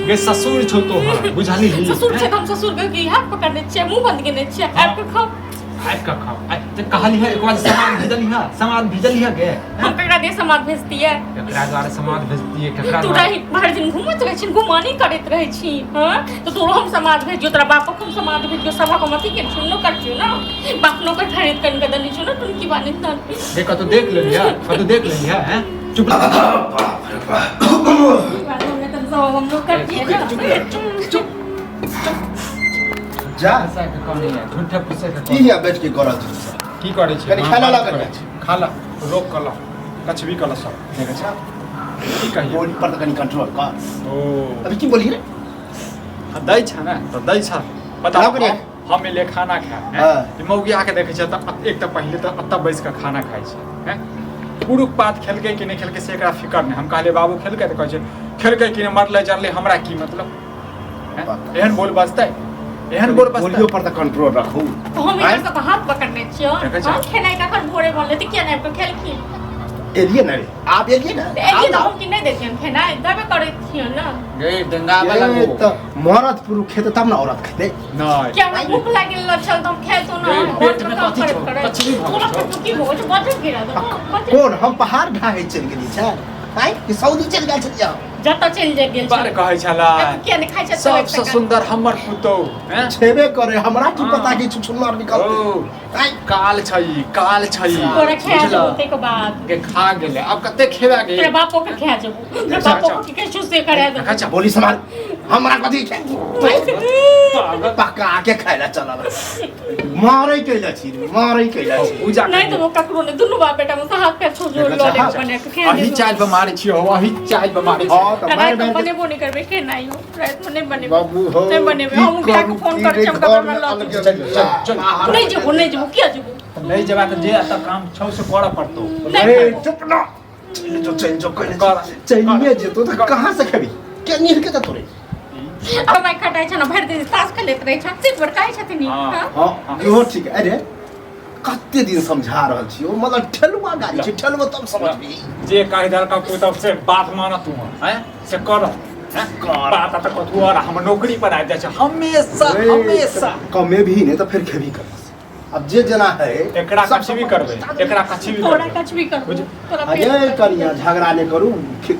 Speaker 1: गे ससुर छौ तोहर, बुझलही?
Speaker 2: ससुर छै तऽ हम ससुर के की हाथ पकड़ने छियै, मुंह बंद केने छियै? आबि के खाओ।
Speaker 1: आबि कऽ खाओ। आ तऽ कहली है एक बार सामान भेजली है, सामान भेजली है गे?
Speaker 2: हम केकरा दे समाद भेजतियै?
Speaker 1: केकरा द्वारा समाद भेजतियै केकरा
Speaker 2: तू
Speaker 1: द्वारा?
Speaker 2: रही भरि दिन घूमैत रहै छी, घुमानी करैत रहै छी। हँ तऽ तोरो हम समाद भेजियो, तोरा बापक हम समाद भेजियो, सभक हम अथी के छौ, नौकर छियौ ने, बाप नौकर खरीद कऽ देने छौ ने टुनकी बानी तन।
Speaker 1: गे कतौ देख लेली है, कतौ देख लेली है? हैं, चुप रह।
Speaker 3: बाप रे बाप।
Speaker 2: सब हम नौकर छियै ने।
Speaker 1: चुप।
Speaker 3: जा।
Speaker 1: ऐसा के कहनी है झूठे फूसे के
Speaker 3: की
Speaker 1: कहनी।
Speaker 3: है बैठ के करल छी सब?
Speaker 1: की करै छी?
Speaker 3: कनि
Speaker 1: हाँ,
Speaker 3: खाना
Speaker 1: बात
Speaker 3: लऽ कऽ
Speaker 1: करै छी। खा ला, रोक कऽ ला, कछबी कऽ ला सब।
Speaker 3: देखै छ?
Speaker 1: की कहियै?
Speaker 3: बोली पर तऽ कनि कंट्रोल कर।
Speaker 1: ओ
Speaker 3: अभी की बोली रे?
Speaker 1: हाँ, दै छ ने तऽ दै छ बता।
Speaker 3: लाओ कनि।
Speaker 1: हम एलियै खाना खाए हैं?
Speaker 3: हाँ।
Speaker 1: ई मौगी आके देखै छै तऽ एक तऽ पहिले तऽ एतऽ बैस कऽ खाना खाइ छै हैं। पुरुख पात खेलकै कि नहि खेलकै से एकरा फिकर नहि। हम कहलियै बाबू खेलकै तऽ कहै छै खेलकै कि नहि, मरलै जरलै हमरा की मतलब हैं?
Speaker 3: बात।
Speaker 1: एहन बोल बजतै, एहन बोल बजतै।
Speaker 3: बोलियो पर तऽ कंट्रोल रखू।
Speaker 2: तऽ हम
Speaker 3: आँय?
Speaker 2: एकर सबके हाथ पकड़ने छियै?
Speaker 1: देखै छ?
Speaker 2: हम खेनाइ कखन भोरे बनलै तऽ किया नहि आबि कऽ खेलखिन?
Speaker 3: एलियै ने रे, आब एलियै ने।
Speaker 2: तऽ एलियै
Speaker 3: आब
Speaker 2: तऽ हम कि नहि दैतियनि खेनाइ? देबे करै छियै ने।
Speaker 1: गे डेंगाबे
Speaker 3: ए,
Speaker 1: लगबो।
Speaker 3: तऽ मरद पुरुष खेतै तब ने औरत खेतै।
Speaker 1: नहि।
Speaker 2: किया, हमरा भूख लागि गेल छल तऽ हम खेलतहुँ ने।
Speaker 1: गे,
Speaker 2: हम
Speaker 1: पेट
Speaker 2: घरमे
Speaker 1: मे
Speaker 2: काम
Speaker 1: कथी
Speaker 2: करैत
Speaker 1: छौ?
Speaker 2: करैत
Speaker 1: कचरी भऽ
Speaker 2: तोरा
Speaker 1: गेल छौ।
Speaker 2: पेटमे की भऽ गेल छौ? बजर गिरा देबो, बजर।
Speaker 3: कोन हम पहाड़ ढाहे चलि गेली छै आँय कि सऊदी चलि गेल छलियै हम?
Speaker 2: जतऽ चलि जाइ गेल
Speaker 1: बड़
Speaker 2: छल।
Speaker 1: कहै छला
Speaker 2: किया नहि खाइ छै?
Speaker 1: सबसँ सुन्दर हमर पुतोहु हैं।
Speaker 3: छेबे करे, हमरा की
Speaker 1: हाँ।
Speaker 3: पता कि छुछुन्नर निकलतै।
Speaker 1: ओ
Speaker 3: आँय?
Speaker 1: काल छै ई, काल छै ई।
Speaker 2: तोरा खा
Speaker 1: बुझलह?
Speaker 2: जेबो ताहिके बाद।
Speaker 1: गे खा गेलै, आब कते खेबा गे?
Speaker 2: तोरा बापो के खा जेबो, तोरा
Speaker 1: अच्छा,
Speaker 2: बापो
Speaker 1: अच्छा।
Speaker 2: के की कहै छौ से करा देबो।
Speaker 1: अच्छा।
Speaker 3: बोली समाल, हमरा कथी छै?
Speaker 1: पागल।
Speaker 3: पका के खाय ला चलल, मारै कैला छी रे, मारै कैला छी।
Speaker 1: पूजा
Speaker 2: नहि देबो ककरो नहि, दुनू बाप बेटा मे से हाथ पैर छो जोड़ लऽ ले बना के खा।
Speaker 1: अही चाइल पर मारै छियौ, अही चाइल पर मारै छियौ।
Speaker 3: हाँ तऽ मारि
Speaker 2: राति मे
Speaker 3: मारि के
Speaker 2: बनेबो नहि करबै खेनाइयो, राति मे नहि बनेबै।
Speaker 3: बाबू हो।
Speaker 2: नहि बनेबै।
Speaker 3: की
Speaker 2: हम उठा के
Speaker 3: करू,
Speaker 2: फोन
Speaker 3: की
Speaker 2: करै
Speaker 3: रे,
Speaker 2: छी, हम
Speaker 3: घर
Speaker 2: ककरो
Speaker 3: में
Speaker 2: लऽ
Speaker 3: अलगे
Speaker 1: चल, चल, चल।
Speaker 2: नहि जेबो, नहि जेबो। किया जेबो?
Speaker 1: नहि जेबा तऽ जे एतऽ काम छौ से करऽ पड़तौ।
Speaker 2: नहि
Speaker 3: अरे
Speaker 2: करबो।
Speaker 3: चुप ना, चलि जो, चलि जो। कहिले
Speaker 1: कर,
Speaker 3: चलिए जेतो तऽ कहाँ से खेबी? के नीर के तऽ तोरे
Speaker 2: अब माइ खटाइ छै ने, भरि दिन ताश खेलैत रहै छै, से बड़काइ छथिन ई,
Speaker 1: हाँ।
Speaker 2: हाँ?
Speaker 3: हाँ, इहो ठीक है। अरे कते दिन समझा रहल छी, ओ मतलब ठेलुआ गाड़ी छै, ठेलबो तब समझबी।
Speaker 1: जे कहि देलकौ पुतहु से बात मानऽ तू हैं, से कर हैं?
Speaker 3: कर।
Speaker 1: बात तऽ कथू और हम नौकरी पर आबि जाइ छै हमेशा हमेशा।
Speaker 3: कमे भी नहीं तऽ फेर खेबी कर। अब जे जना है
Speaker 1: एकरा
Speaker 3: सब
Speaker 1: कछबी करबै, एकरा कछबी
Speaker 2: तोरा
Speaker 1: करबै।
Speaker 2: कछबी करबो। तोरा
Speaker 3: अरे
Speaker 2: पेट
Speaker 3: कनिया, झगड़ा नहीं करू,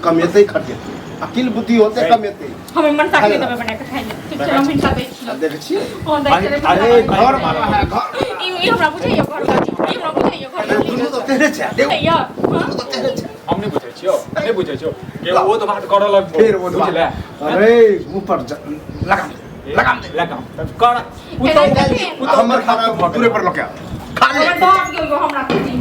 Speaker 3: कमेते खटेते, अकिल बुद्धि होते कमेते।
Speaker 2: हमे मनसा के
Speaker 3: खाइ
Speaker 2: देबै बना के खाइ ले। तू चल, हम हिनका दै छियौ।
Speaker 3: देख छियै।
Speaker 2: हँ, दै छियै।
Speaker 3: अरे घर वाला है घर।
Speaker 2: ई ई हमरा बुझैया घर वाली, ई हमरा बुझैया घर वाली।
Speaker 3: दुनू तऽ तेहने छै देखो।
Speaker 2: बुझैया, हाँ?
Speaker 3: दुनू तऽ तेहने छै।
Speaker 1: हम नहि बुझै छियौ, नहि बुझै छियौ के ओ तऽ बात करऽ लगबो।
Speaker 3: फेर ओ
Speaker 1: बुझले?
Speaker 3: अरे मुँह पर लगाम दे, लगाम दे।
Speaker 1: लगाम तऽ कर पुतहु।
Speaker 2: एना
Speaker 1: पुतहु
Speaker 3: हमर खाना
Speaker 1: भऽ गेलै।
Speaker 3: पूरे पर लऽ के आ। खा ले।
Speaker 2: हमर दऽ गेल हमरा खुशी।